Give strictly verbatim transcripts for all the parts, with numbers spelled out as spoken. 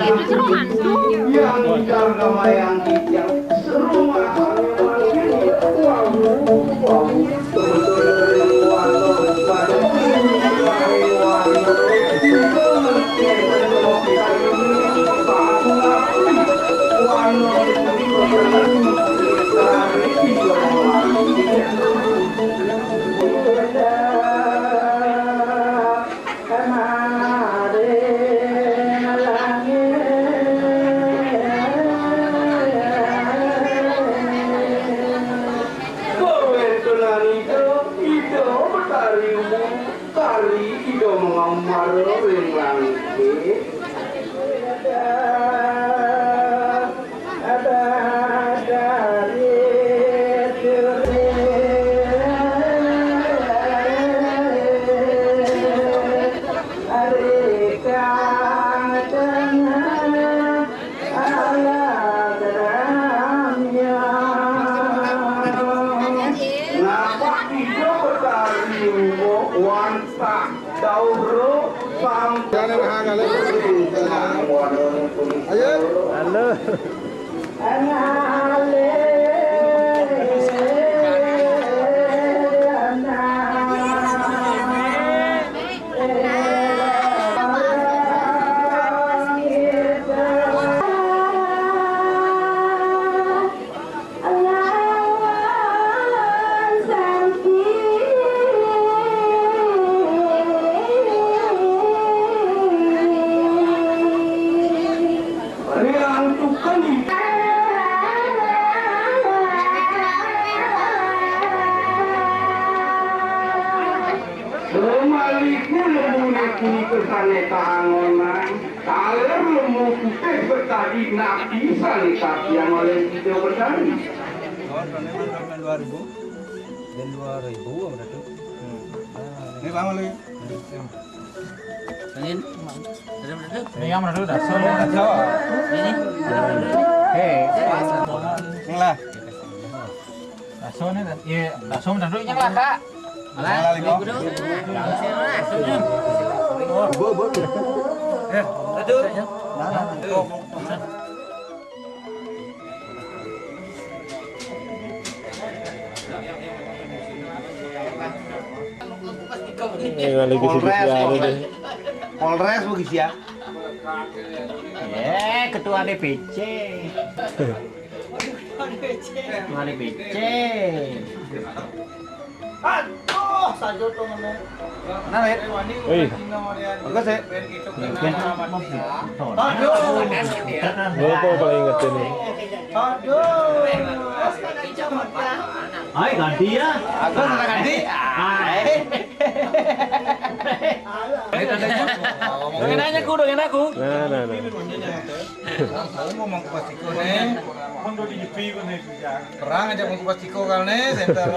Yang ngicar sama yang kijang, seru masaknya. Waduh, waduh. Kawentenan Ida, Ida Betari Umum, kari Ida mengamar ring langit. Napa Ida Betari Umum wantah dauh ro sampunang? Ayo. Halo. Riantukan di Semaliku lembu niki kesane kaangonan, taler lembu putih betadi napi sane katiang olih Ida Betari. Dua ribu. Dan dua ribu berarti. Ini Bang Lih. Angin. Ini yang mana dulu, daso? Daso. Ini. Hei. Inilah. Daso nih, iya, daso mana dulu yang lah, Kak? Malah, ini kudu. Daso, daso, daso. Oh, bu, bu. Eh, aduh. Nah, nah. Ini lagi sibuk Polres, ya, ini Polres. Deh. Polres begitu ya. Eh, ketua D P C. Ketua D P C. Aduh, saja tuh ngene. Nah, Rit. Wih. Bagus, ya. Aduh. Gue kok paling inget ini. Aduh. Ayo ganti ya. Bagus, ada ganti. Ayo. Dongeng aku, dongeng aku. Nah, nah, nah. Mau mau kupas tiko nih. Perang aja mau kupas tiko kal nih, center.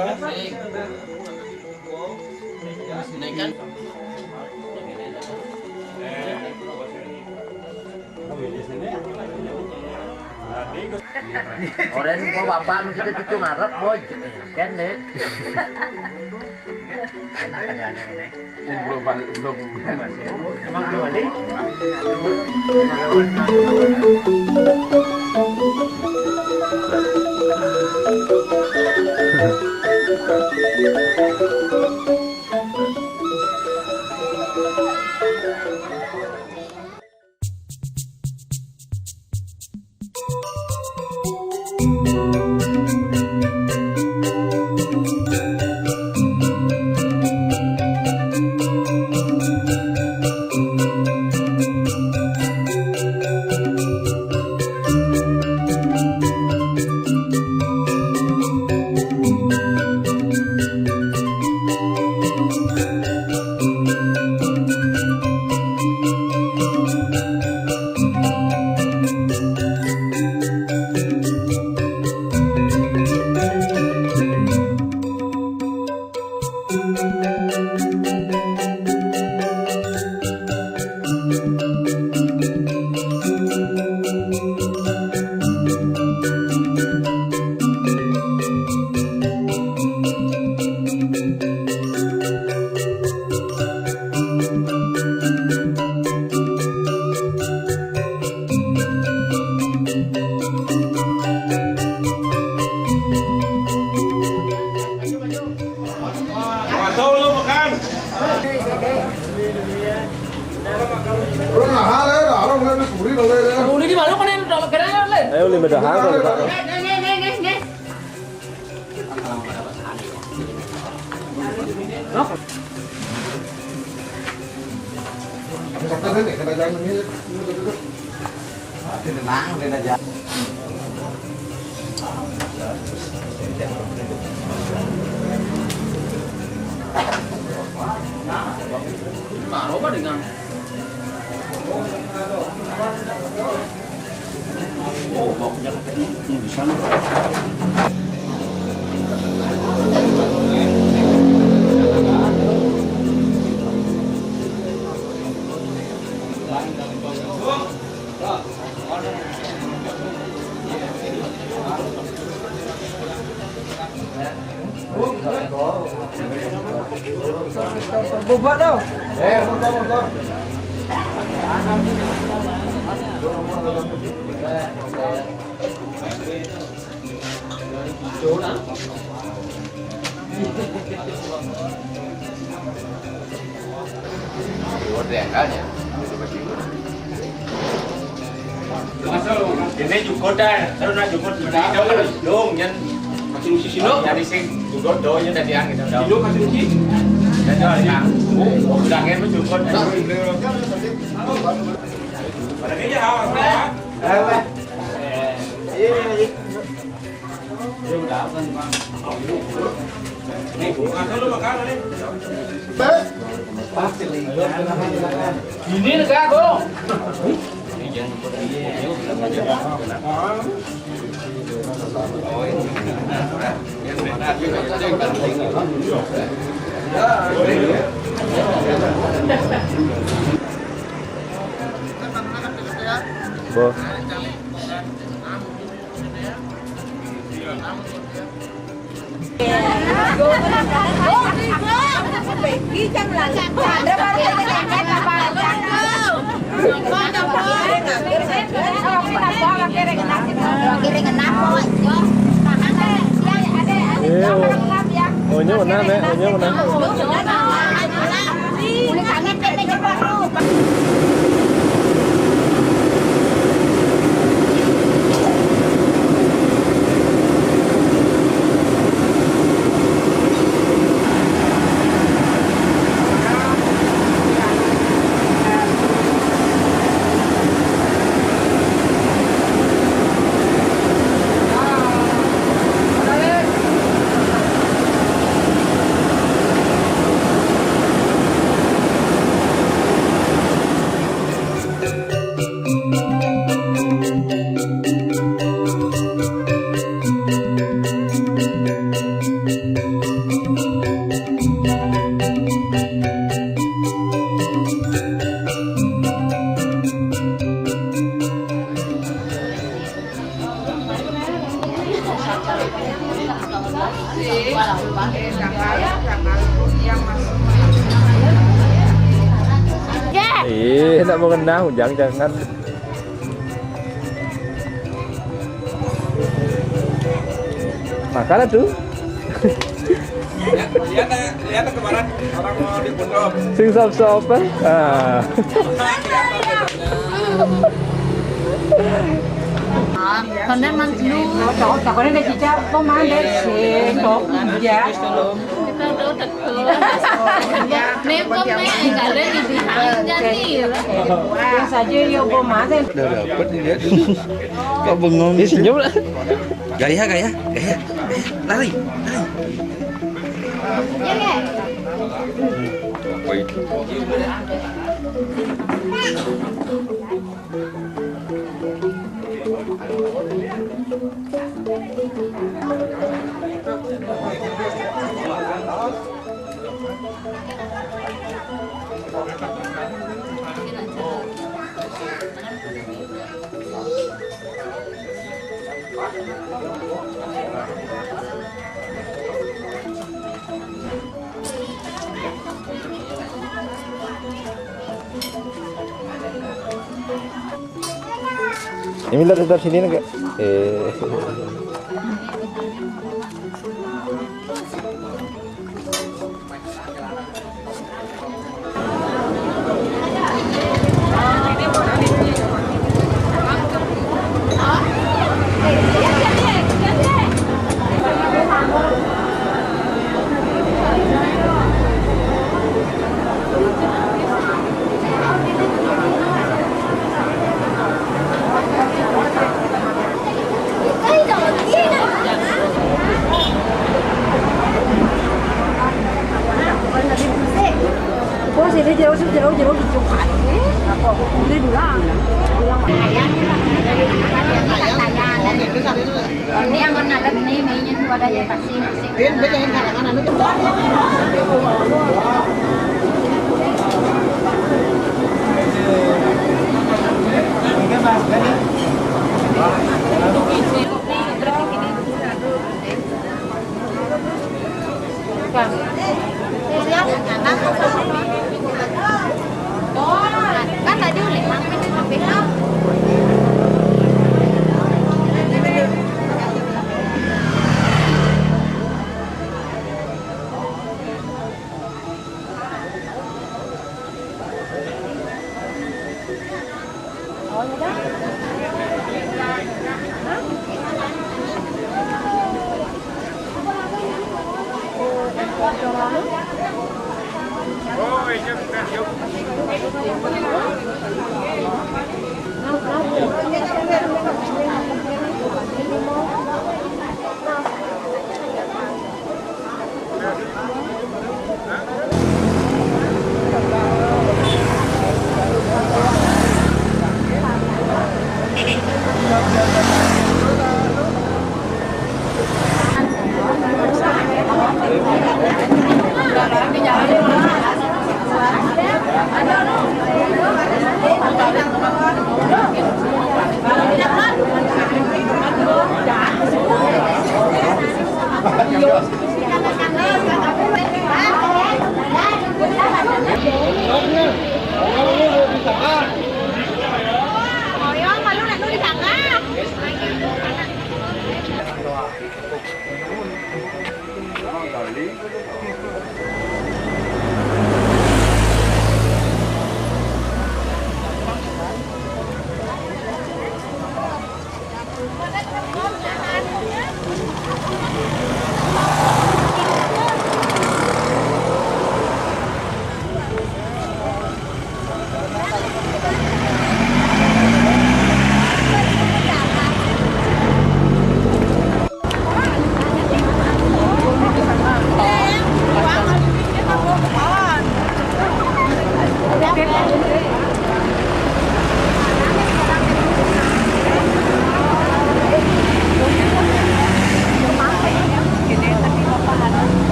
Orang mau bapak mesti cucu ngarep, boy. Kan deh. Belum, belum. Emang belum ada? Ini beda hal kalau Pak. Bubak tau. Ini jukut dah, terus nak jukut dong, dong, jangan macam sisi lo. Jadi sing jukut dong, jangan tadi angin dong. Dulu macam sisi. Dan jangan, udah kan jukut. Pada dia awas lah. Ini negara, Bung. Bo. Eh, oh, ini mana, Nek? Oh, ini mana? Ih, nak mengenang, jangan, jangan. Makan tuh. Lihat, lihat, lihat kemarin orang mau dibunuh. Sing sop-sopan. Ah. Kon man lu. Cok, cok, ini udah cicak, kok mana sih? Cok, ya. Kita udah deket. Nih, kok nih, enggak ada di behind kan nih. Yang saja ya, kok mana? Udah dapet nih dia. Kok bengong? Dia senyum lah. Gaya, gaya, gaya, gaya. Lari, lari. Apa itu? Ini lah tetap sini, enggak? Eh. Jero, jero, jero gitu kan. Ini dulu. Ini yang warna ada ini, mainnya tuh ada dia pasti. Kan tadi udah makan, tapi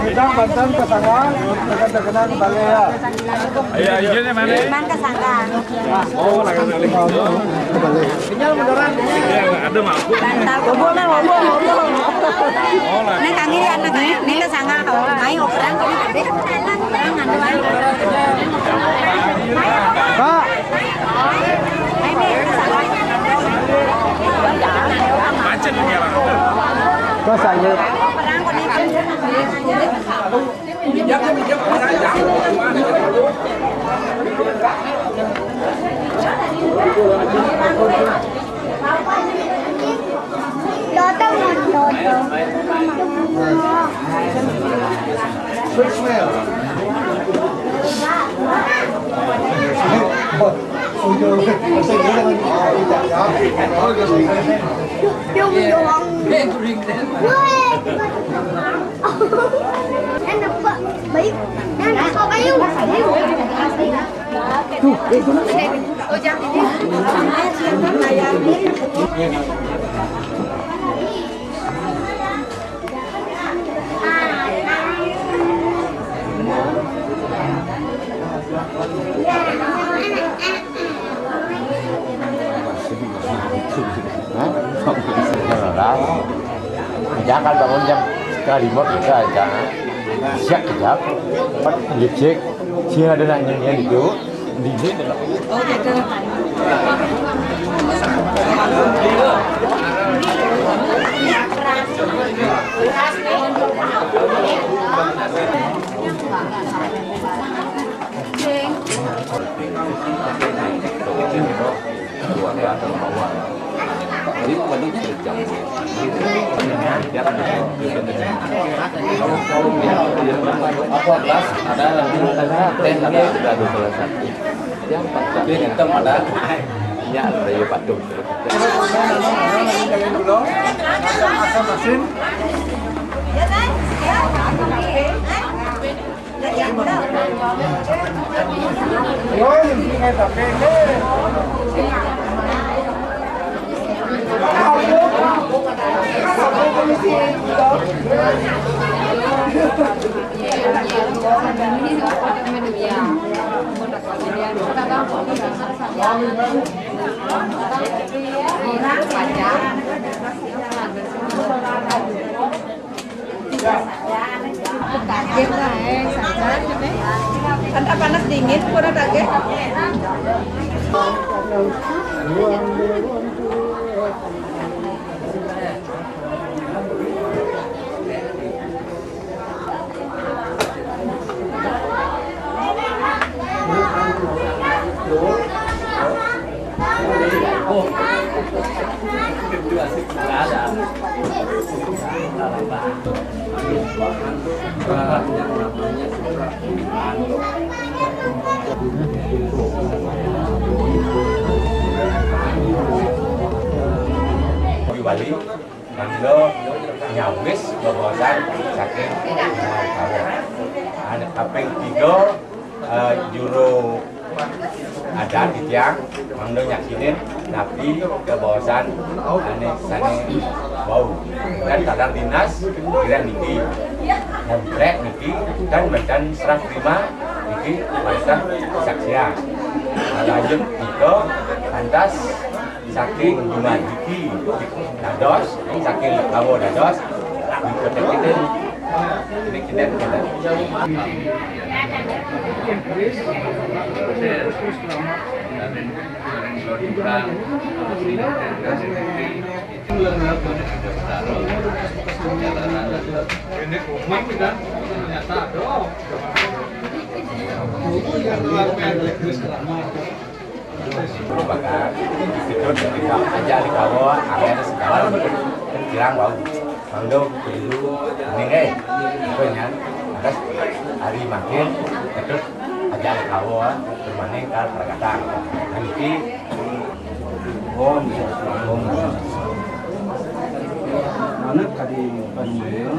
Kita bantan kasanga, tekan-tekan balik ya. Ayo, ayo. Mana? Teman kasanga. Oh, lagi balik. Tinggal beneran. Iya, ada mabuk. Bantal. Ngomong lah, ngomong, ngomong. Oh, lah. Ini kami anak ini kasanga. Main operan kami gede. Operan ngandung aja. Pak. Main nih kasanga. Macet ya, Bang. Terus lanjut. Operan kami. Yung doang. Enak, Pak. Baik. Enak, Pak. Ayo. Ayo. Tuh, itu. Oh, jangan ini. Hah? Jangan bangun jam setengah lima bisa aja. Siap kerja. Empat ngecek. Sini ada nanya itu. Di sini. Oh, gitu. Jadi, waduhnya ada jam. Dia kan ada. Kalau, kalau dia, dia, apa, kelas, ada lagi, ada, ada, ada salah satu. Yang empat, tapi kita ada. Ya, ada, ya, Pak Dom. Kaget lah, eh, sadar, eh. Kan panas dingin, kurang kaget. Wali, mangda nyawis bebaosan saking Minangkabau. Anu kaping tiga, eh, juru adat titiang mangda nyakinin napi bebaosan ane sane wau. Dan taler dinas kirang niki, komplek niki, dan wenten serah terima niki wantah saksian. Lanjut kita lantas saking Jumadiki dados, saking Kawo dados, mengikuti kita, ini kita, kita. Ini komik kan ternyata ada. Merupakan itu ketika aja di Kawo, angin segala kirang wau. Mangdo kudu ning, eh, apa nyan, atas hari makin ketut aja di Kawo, permanen kal perkata. Nanti Om, Om. Anak kadi panjang,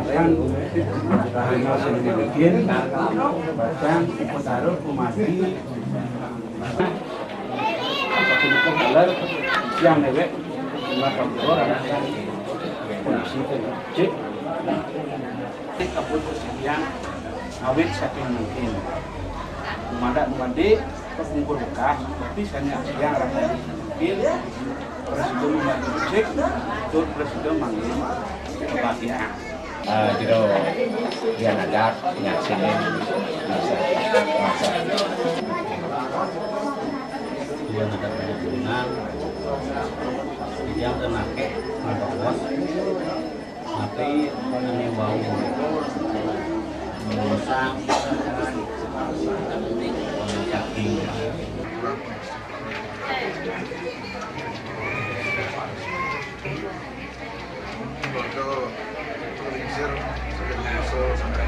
kan, bahasa sedikit, bahkan taruh kumati, apa, siang dewek, maka orang kondisi cek. Kabut kesedihan awit saking mungkin. Umadak mengadi, kepungkur bekah, tapi sanya yang rasa mungkin, presiden mengadi musik, tur presiden manggil kebahagiaan. Eh, jero dia nadak nyaksinin masa, masa. Dia nadak banyak gunaan, dia kena ke, nggak bos. Tapi ane wau ngosang daging. Keluarga tergelincir, tergelincir sampai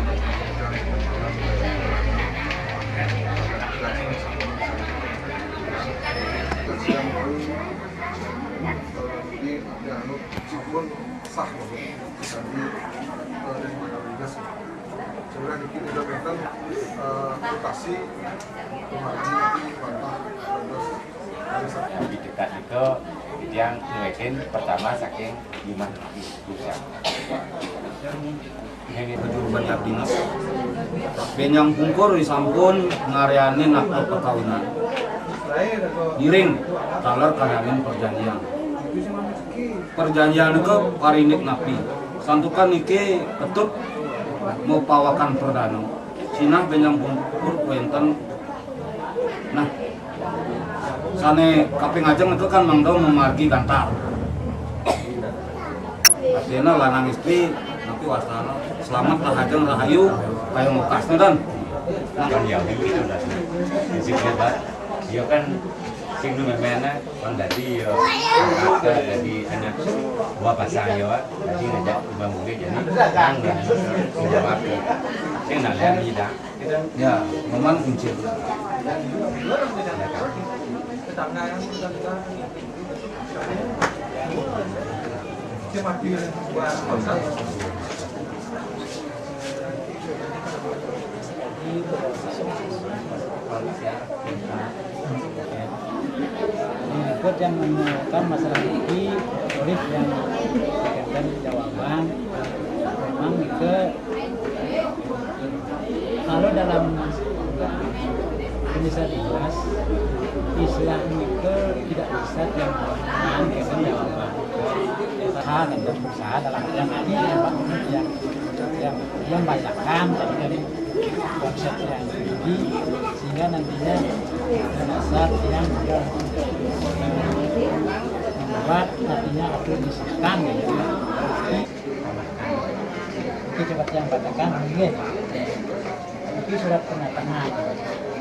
kasihan. Ini ada anu, sah, jadi, eh, dari mana tugas? Sebenarnya dikit udah kelihatan, eh, mutasi, kemarin nanti bantah, terus ada satu. Di dekat itu, yang nuekin pertama saking Jumah Nabi, Jumah. Ini kejuruban abdi. Benjang pungkur disampun ngaryanin akte perkawinan. Ngiring, taler karyanin perjanjian. Perjanjian ke parindik napi. Santukan niki petut mepawakan perdana. Sinah benjang pungkur wenten. Nah, sane kaping ajeng itu kan mangda memargi gantar. Artinya lanang istri, napi wastana, selamat, rahajeng, rahayu, kaya ngokasnya kan. Nah, kan ya, gitu dah. Prinsipnya, Pak. Dia kan Sing nu memen, eh, pang dadi yo, dadi anak buah pasang yo, dadi ngajak Imam Bugis, jadi nang nang jawab. Sing nang lihat ni dah. Ya, memang kunci. Berikut yang menguatkan masalah ini, oleh yang berkaitan jawaban, memang ke kalau dalam Indonesia dinas, istilah itu tidak bisa dilakukan dengan jawaban. Kita akan berusaha dalam yang ini yang yang yang membacakan dari konsep yang tinggi, sehingga nantinya pada saat yang membuat nantinya akan disahkan, ya. Oke, coba yang bacakan, oke. Itu surat pernyataan.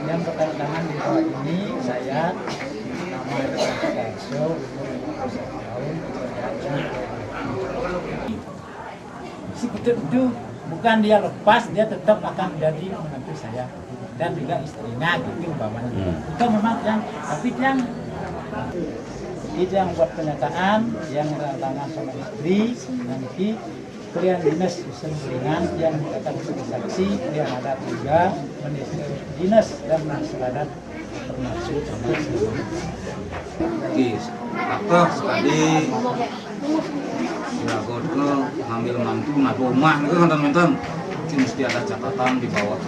Yang bertanda tangan di bawah ini saya, nama Sukarso, umur lima puluh satu tahun, pekerjaan si Ketut itu bukan dia lepas, dia tetap akan jadi menantu saya dan juga istrinya gitu umpamanya. Hmm. Itu memang yang, tapi yang itu yang buat pernyataan, yang tanda tangan sama istri, nanti kalian dinas bisa meringan, yang akan sebagai saksi, kalian ada tiga, dinas dan masyarakat termasuk sama istri. Oke, apa sekali Siragot ke hamil mantu, nah, rumah itu nonton-nonton. Mesti ada catatan di bawah.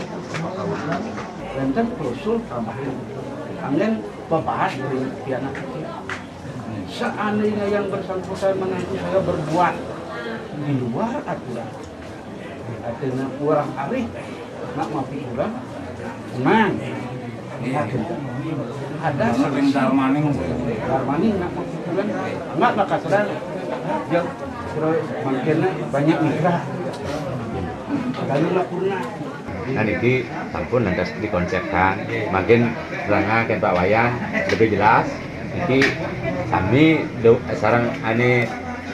Wénten klausul tambahan. Anggen pembahas dari pianak kecil. Seandainya yang bersangkutan menantu saya berbuat di luar aturan, artinya kurang arif, nak mapi kurang, nah, ada sering darmaning, darmaning nak mapi kurang, nak bakal sadar, jauh, terus makin banyak mitra, lalu purna. Nah, niki sampun lantas dikonsepkan. Mangkin rangah kén Pak Wayan lebih jelas. Niki sami do-, sareng ané,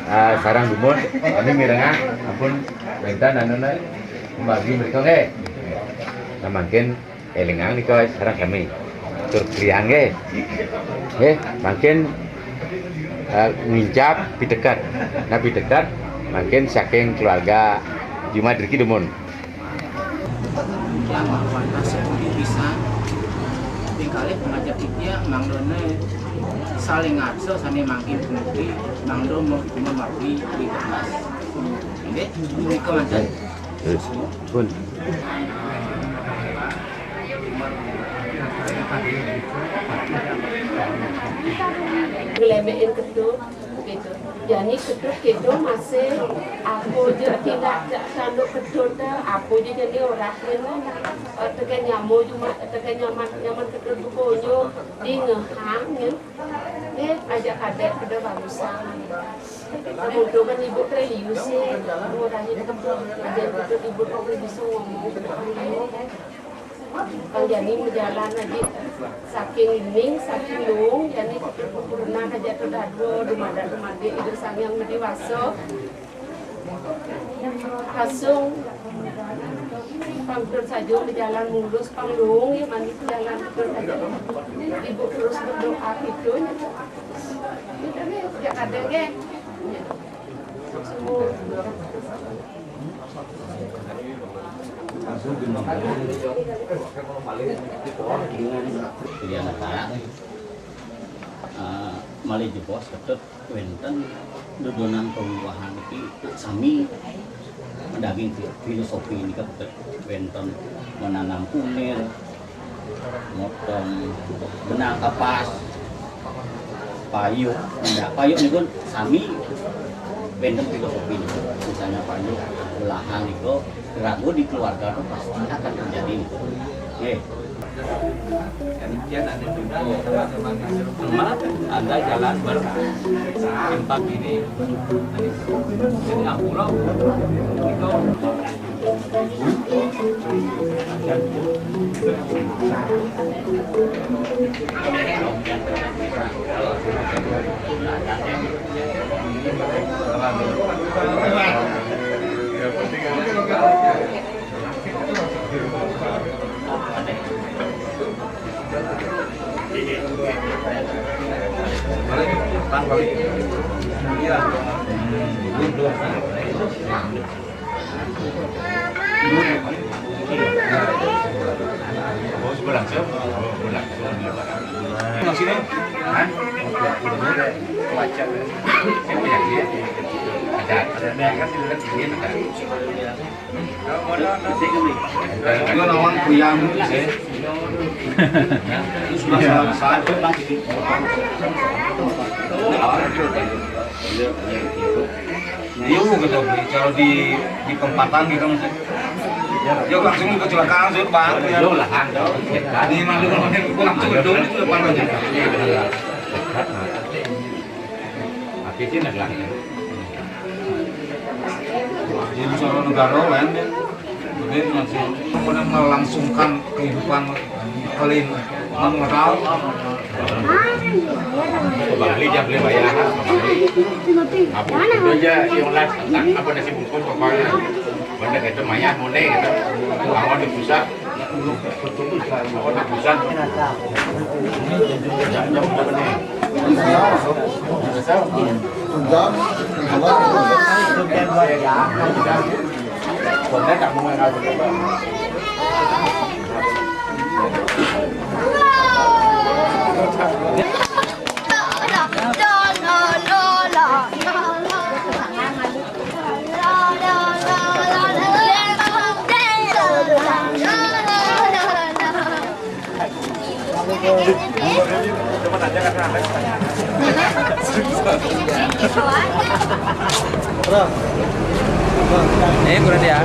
eh, sareng dumun, kami mirengah ampun wénten anuna membagi mereka nggih. Nah, mangkin élingang nika sareng kami. Tur griya nggih. Nggih, mangkin, eh, ngincap piteket. Nah, piteket mangkin saking keluarga Jumat riki dumun. Yang pantas seperti bisa tingkali pengajak iki mangdone saling ngaso sami mangkin pengudi mangdo memawi di kelas. Nggih, menika manten. Pun. Nglemekin Ketut gitu. Jani Ketut gitu masih aku je tindak jak sanduk Ketut dah, aku je jani orang gitu. Eh, tekan nyamo cuma tekan nyaman nyaman Ketut bukonyo di ngehang gitu. Eh, ajak kadek pada bagusan. Kemudian ibu religius sih, mau tanya Ketut, ajak Ketut ibu kok bisa ngomong. Kang Jani majalan lagi saking ining, saking luung, Jani pernah aja tuh dado, dumada-dumadi, idup sangyang budi waso. Kasung, pangtur saja berjalan mulus, pangluung, ya mandi jalan terus aja. Ibu terus berdoa gitu. Kita nih, ya kadang ya. Semua. Pilihan anak, eh, malih jebos Ketut wénten dudonan pawiwahan iki sami daging fi-, filosofi nika Ketut wénten menanam kunir, motong benang kapas, payuk, ndak payuk niku sami wénten filosofi niku. Misalnya payuk, belahan niku ragu di keluarga tuh pasti akan terjadi niku. Nggih. Demikian ada juga teman-teman di Sirupema, ada jalan bersimpang ini. Jadi ampura itu Itu namanya kuyang, eh. Itu sudah salah satu. Iya, gitu. Kalau di, di perempatan gitu, maksudnya. Yo, langsung kecelakaan, sih, Bang. Yo, lah, kan. Di mana, langsung gedung itu depan aja. Tapi sih, nggak langsung. Di Nusantara negara lain, ya. Jadi, langsung kemudian melangsungkan kehidupan kalian modal. Bang Li, jangan beli bayar. Apa itu aja, yang las, apa nasi bungkus, pokoknya. Benda itu mayat, mulai gitu. Awal di pusat. Ini kurang dia.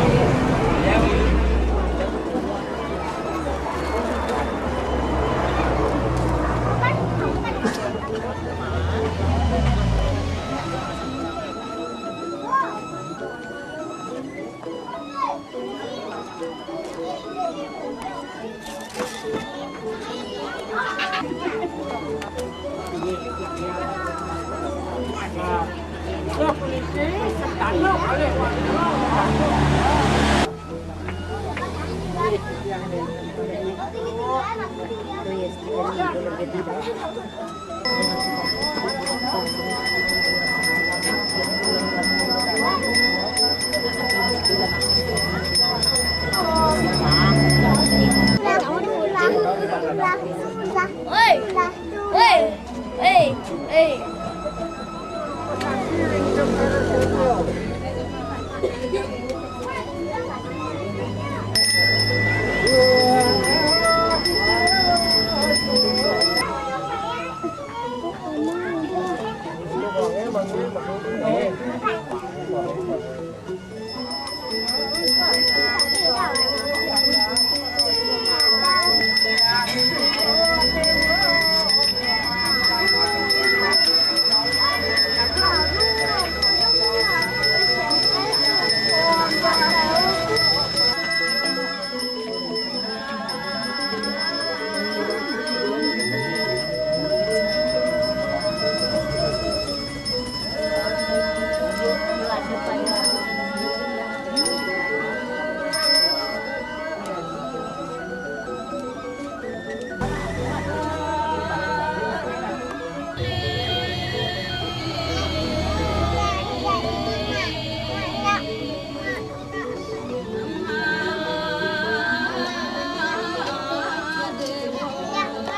Oi! Oi! Oi! Oi!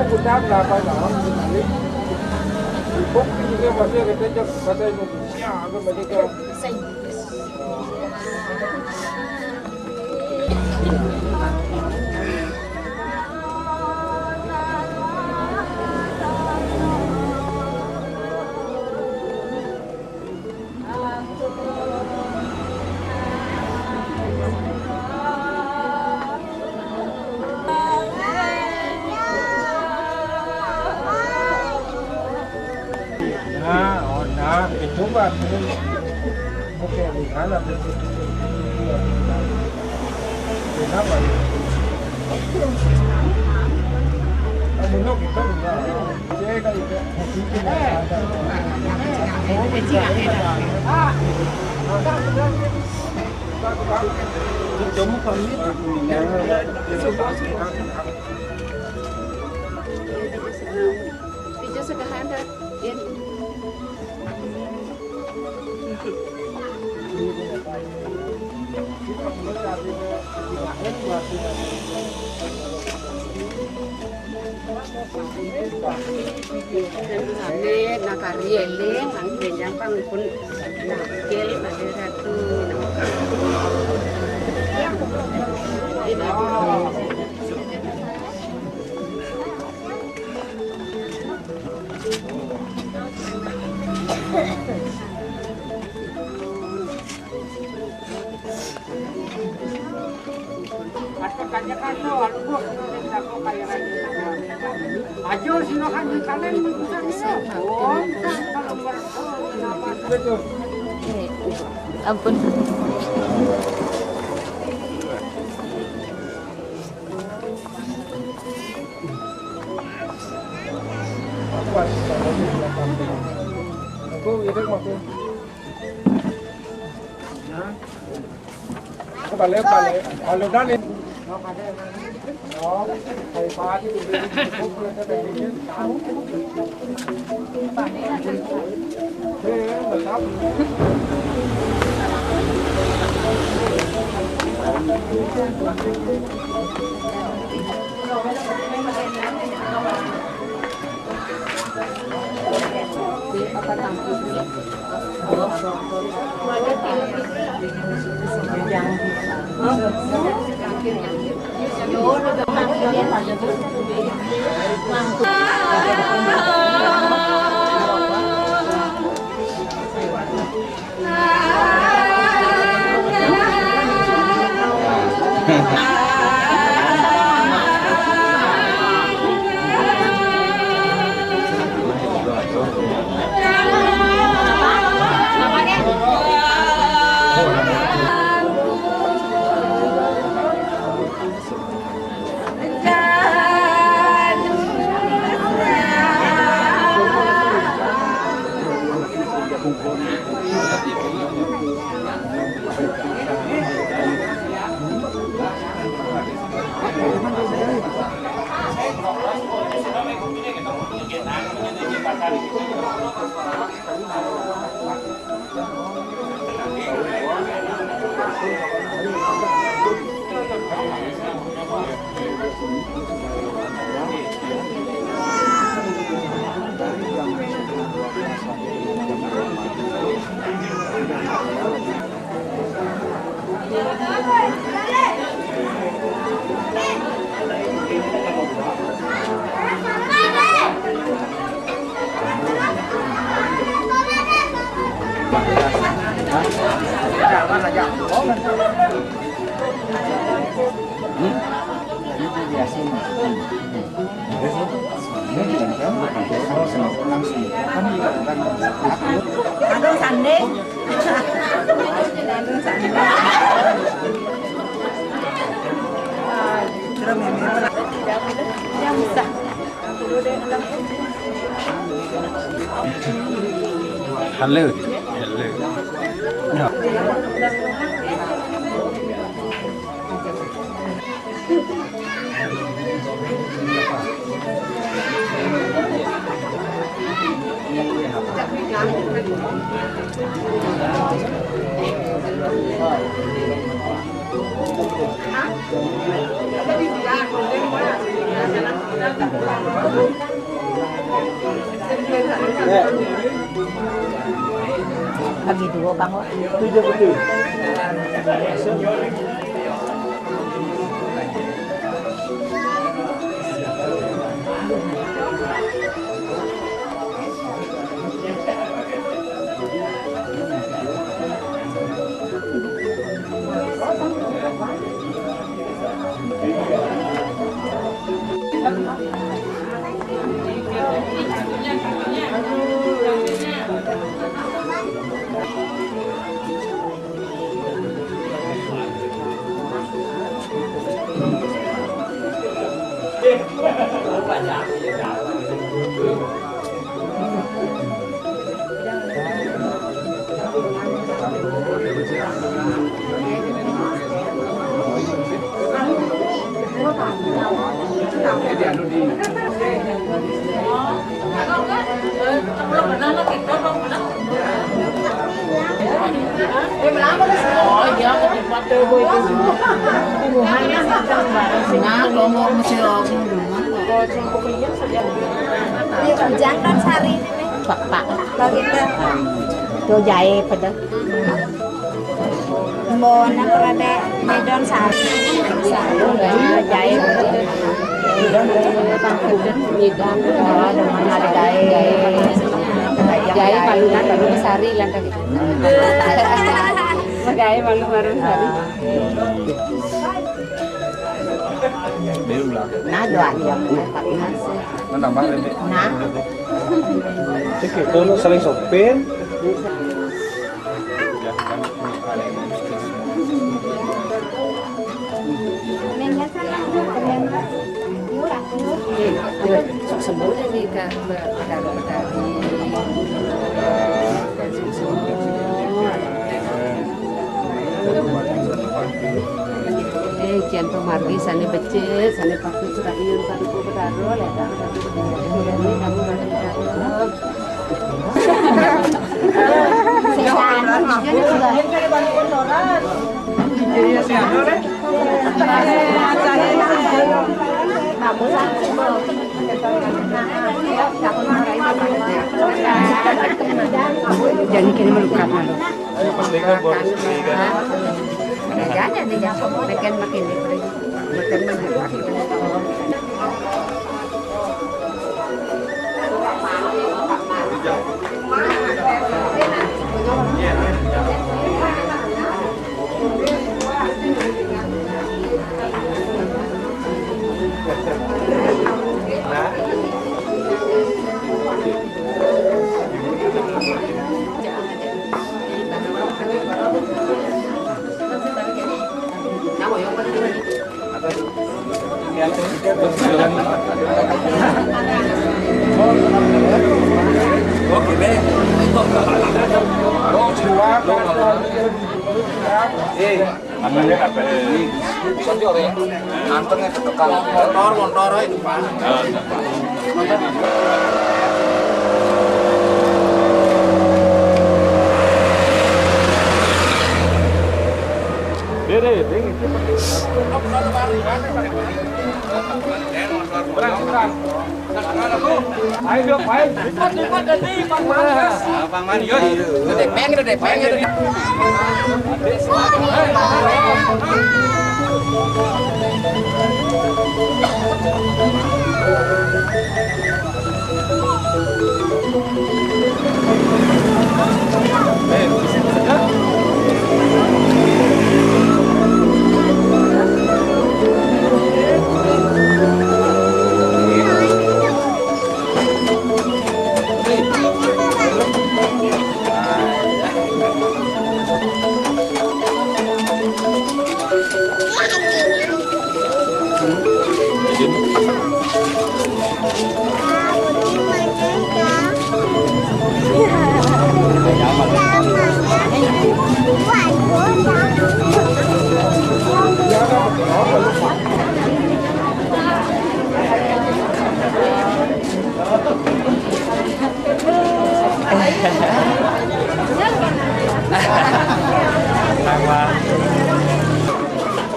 Kita berapa tahun sekali? Ibu juga masih kita cek bahasa Indonesia, apa mereka? Nah, oh, nah, itu mah, oke, di sana, kenapa ya? Tiga sederhana. Ane nakari eling, angkene pang pun nakil pada ratu. Ayo, silakan di kalian. Ampun. Aku balik, balik. Kalau udah nih. Aduh, sanding. Aduh, sanding. Yang bisa. Halo. Halo. Ya. Bagi dua, Bang. Jadi anu di Nah, lombok mesti lombok. Ini Ujang dan Sari. Pak, Pak. Begitu. Tuh jahe pada. Mbona perada medon sari. Jahe. Jahe palunan baru sari lantas. Jahe malu baru sari. Nah, doa dia. Nah, nambah lagi. Nah. Oke, kono saling sopin. Sok sembuh deh nih, Kak, Mbak, Kak, Kak. Eh, Cian Pemargi, sane becik, sane pakai surat iun, sane ku betaro, ya, Kak. Ini kamu makan, Kak. Jadi kini melukat malu. Jangan, jangan, jangan. Makin, makin. Oke, deh. Eh, apa ya, apa ya? Ini bisa juga, ya. Antengnya ketekan. Motor, motor itu, Pak. Dede, ding. Berang, berang. Ayo, ayo. Lipat, lipat, ganti, Bang Manas. Bang Manas, yo. Udah depeng, udah depeng, udah depeng.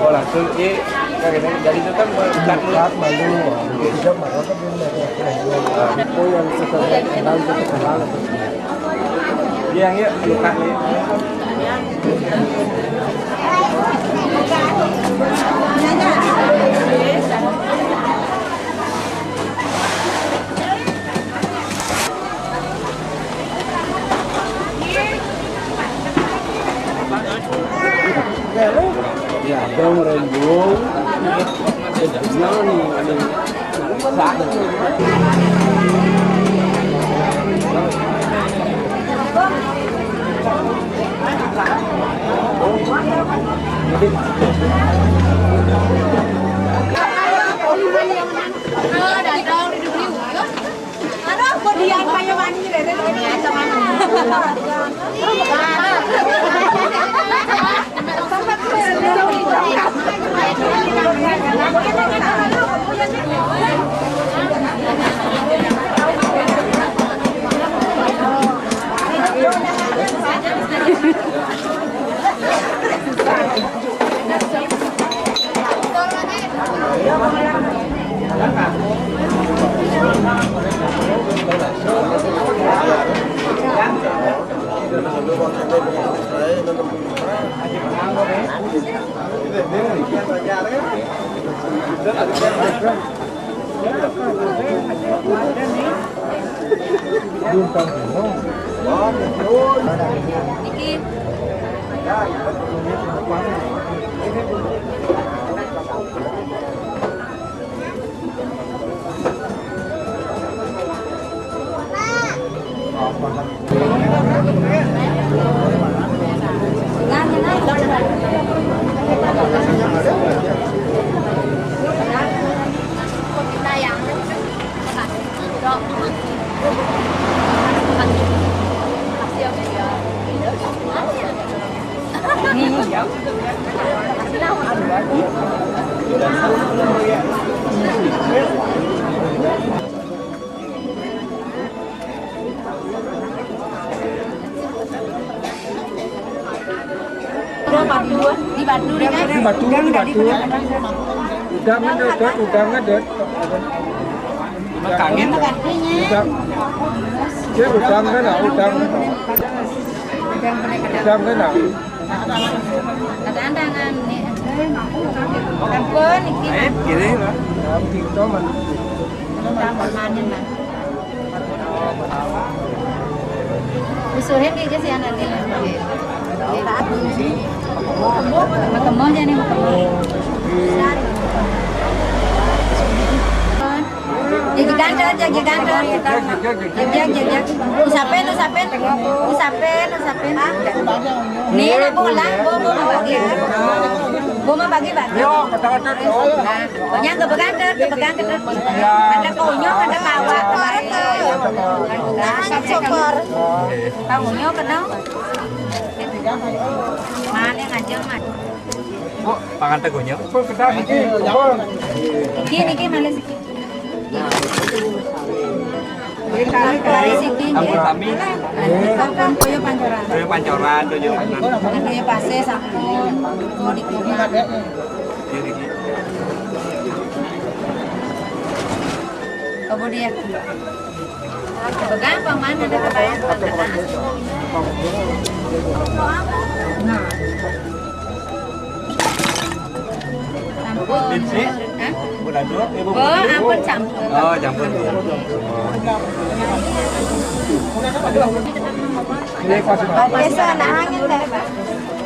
Oh, langsung, iya, dari itu kan berkat lu. Berkat malu. Itu yang sesuai dengan itu. Iya, iya, berkat lu. Ya, ada orang jual. Jangan, Di batu, di batu. Di batu, di batu. Udang ada, udang ada. Udang. Udang. Dia udang kan, ah, udang. Udang kan, ah. Kadang-kadang ni. Ampun, iki. Eh, kiri lah. Tambah manin lah. Usurin dia je si anak ni. Makemo je ni, makemo. Jejegan dah, jejegan dah. Jejak, jejak. Usapin, usapin. Usapin, usapin. Ni lah bola, bo, bo ma bagi. Bo ma bagi, bagi. Yo, kata-kata tu. Nah, nyang ke begandet, ke begandet. Ada konyol, ada bawa. Nah, syukur. Konyol kena. Mana ngajar, Mat? Bu, pangan tegunya. Niki, niki, malih siki. Kali siki, nggih. Ampun sami. Ampun Toyo Pancoran. Toyo Pancoran, Toyo Pancoran. Toyo Pasir, sampun. Toyo di Kota. Iya, niki. Kemudian, pegang paman ada kebayang. Nah. Sampun. Lipsik? Hah? Bulan dua, eh, Bu. Oh, ampun, sampun. Oh, sampun. Biasa, nah, angin dah, Pak.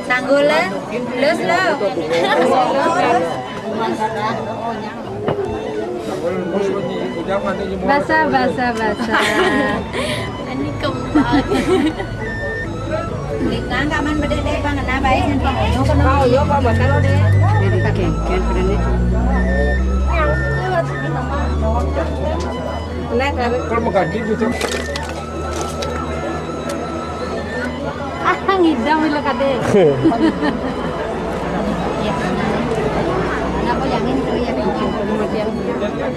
Tanggul, eh? Lus, lo. Basah, basah, basah. Ini kembang. Lingkang kaman bedek dek, Bang, kena baik nanti. Yo, kena. Oh, yo, Pak, bakal deh. Jadi kengken pada ni. Kalau mengganti gitu. Ah, ngidam bila kade.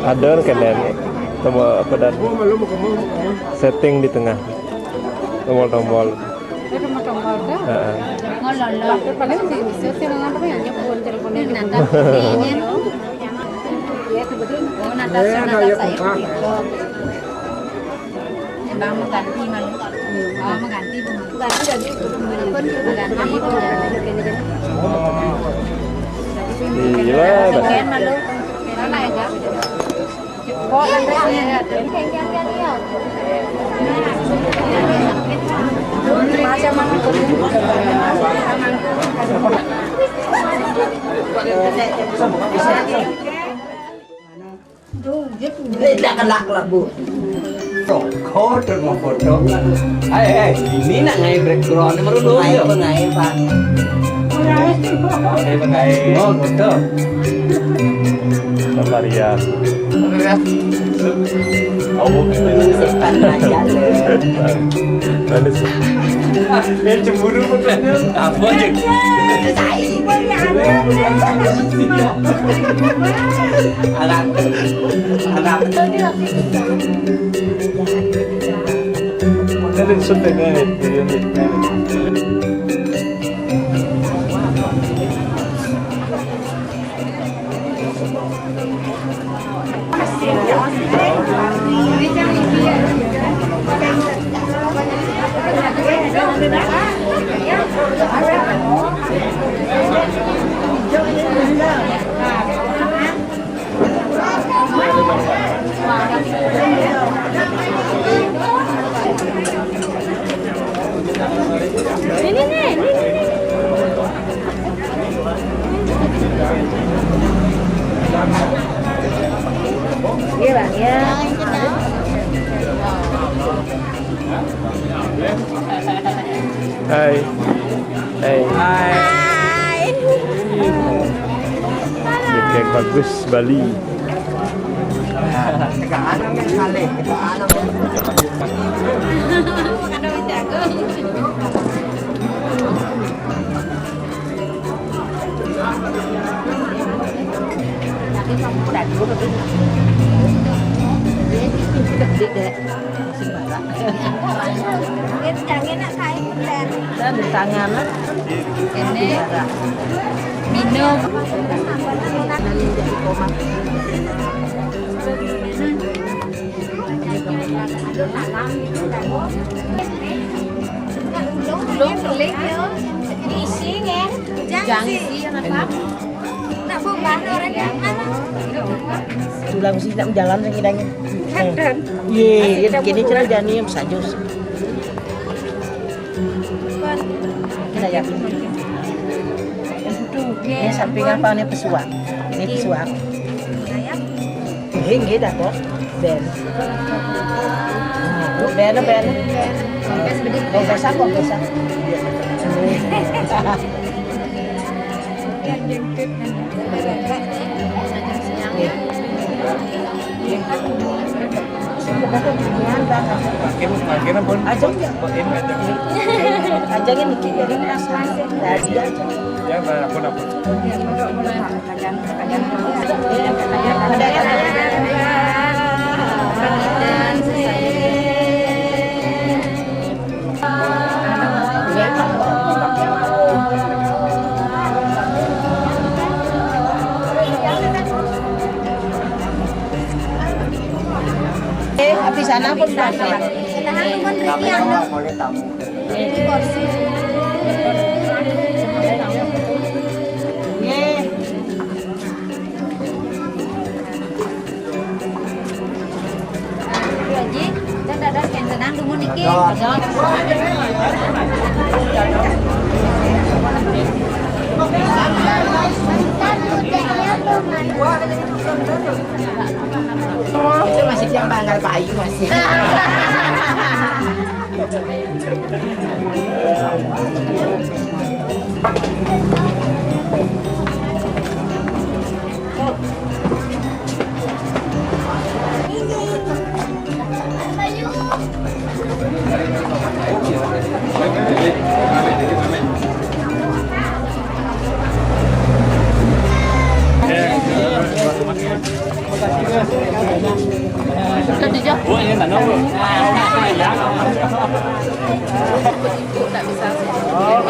Ada kena ni. Temu apa dan setting di tengah. Tombol-tombol. Itu tombol-tombol dah. Heeh. Ngolol. Paling di sini sih nang apa ya, nyebut teleponnya. Ini nanti. Oh, nanti saya. Bang mau ganti malu. Oh, mau ganti, Bu. Ganti jadi. Mau ganti, Bu. Iya, sekian malu. Mana ya, Kak? Tidak kelak lah, Bu. Rokok dan mau foto. Hai, hai, ini nak ngai background, ini baru dulu. Ngai, ngai, Pak. Ngai, ngai. Oh, foto. Sabar ya. Oh, setan aja, Le. Manis. Dia cemburu, bukan? Apa aja? Anak, anak. Ada di sana, ya. Ini nih, ini nih. Iya, Bang, ya. Hai. Hai. Hai. Oke, bagus Bali. Dan tangan. Ini minum. Belum, belum, ya. Isi, ya. Jangan isi, yang apa? Nak bubar orang yang mana? Tulang sih nak jalan sing kidangnya. Kan. Iya, iya, kini cerah jani yang sajos. Kita ya. Yang itu, ini samping apa nih pesuak? Ini pesuak. Ini nggih dah kok. Ben. Ben, ben. Kok bisa, kok bisa. Makin, makin pun. Ajeng ya. Makin, makin. Ajeng ini kirim rasa. Tadi aja. Ya, nah, aku dapat. Eh, habis sana pun. Sana pun. Haji, kan dadah yang tenang dulu niki. Itu masih yang banggal payu masih.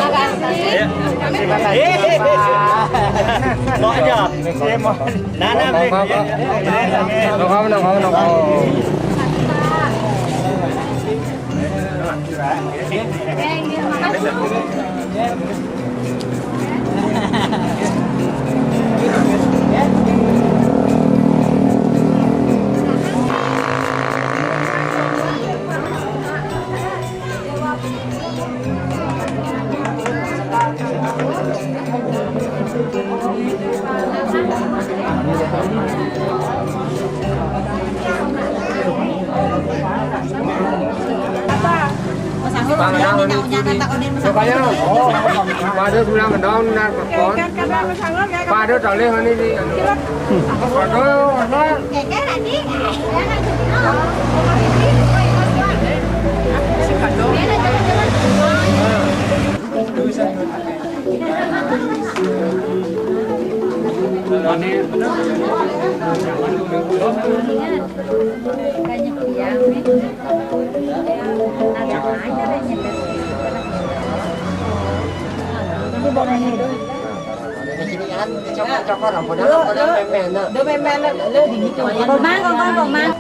Terima kasih. Terima kasih, Bapak. Mau aja. Nana, Bek. No, kamu, no, kamu, no, kamu. Pokoknya, oh, pada bilang dong, nar, pada toleh ini di. Pada, pada. Komang, komang, komang.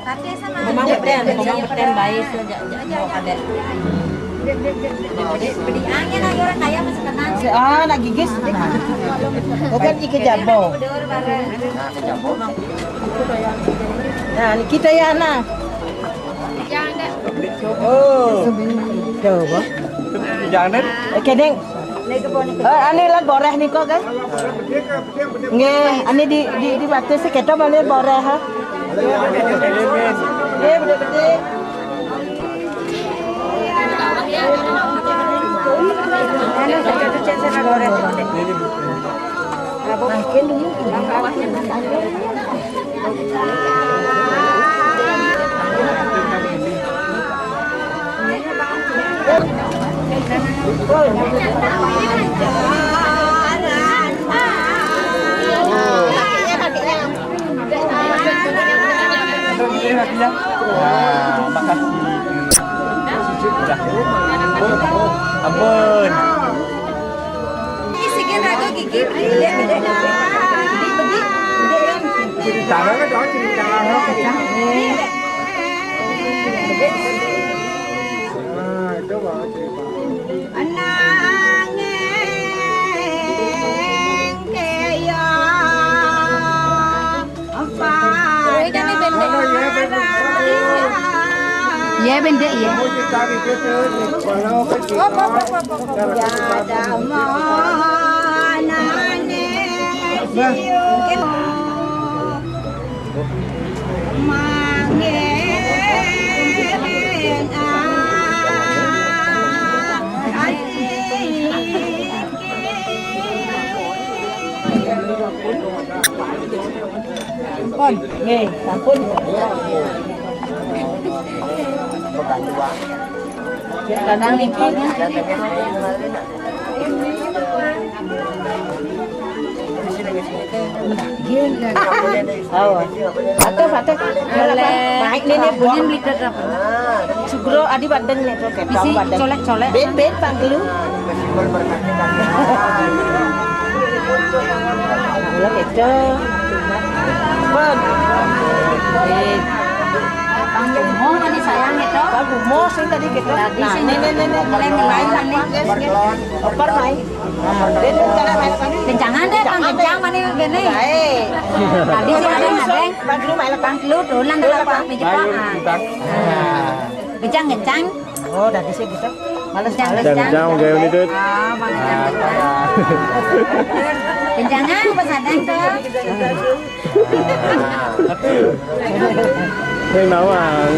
Komang beten, komang beten bae, sejak, sejak mau kadek. Beli angin aja orang kaya masih tenang. Ah, nak gigis. Bukan ikan jabo. Nah, ini kita ya, nah. Tuh, Bang. Jangan, Nen. Oke, Ding. Eh, ani lan boreh niko, kan? Nggih, ani di, di, di batis keto malih boreh, ha. Nggih, bedik-bedik. Nah, makasih. Udah. Ampun. Ini sih kan aku gigi. Cerita apa tuh? Cerita apa? Nah, itu baru cerita. Ananging kaya Kowe kan bendek. Iya, bendek, iya. Pun, nggih, sampun. Kadang niki. Oh. Batuk, batuk. Baik nih, nih, buang. Sugro adi badeng nih, tuh, kecap badeng. Colek-colek. Ben, ben, panggelu. Kalau gitu. Bang. Eh. Bang Gumo tadi sayang gitu. Bang Gumo sih tadi gitu. Tadi nah, sih nih, nih, nih, nih. Mulai, mulai, mulai. Oper main. Nah, dia tuh cara main apa? Kencangan deh, Bang, kencang mana gini. Baik. Tadi sih ada ngadeng. Bang Gumo main apa? Bang Gumo tuh, nang dalam apa? Meja. Ayo, papan. Bentar. Nah. Kencang-kencang. Oh, dari sini gitu. Males, males. Kencang-kencang, kayak gitu. Ah, Bang, kencang-kencang. Kencangan pas ada tuh. Yang nawang.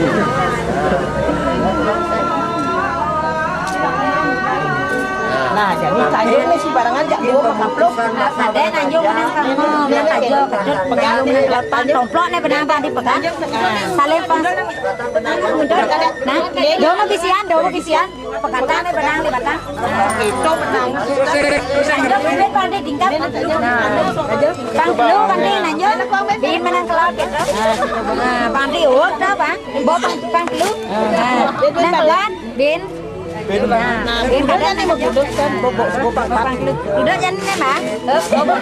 Nah, jadi tanjung nih si barangan jak dua makapluk. Ada tanjung menang kamu, nggak aja, kedut, pegang, pegang, tomplok nih benang tadi pegang. Saling pas. Nah, dong bisian, dong bisian. Pekatan nih benang di batang. Itu benang. Lanjut, bibit pandi tingkat. Nah, aja. Bang Belu pandi lanjut. Bin menang kelak gitu. Nah, pandi uwek dah, Bang. Bo Bang, Bang Belu. Nah, nang kelan, bin. Bin. Nah, bin udah nih mau budut kan, bobo, bobo, Bang Belu. Udah jangan nih, Bang. Eh, bobo.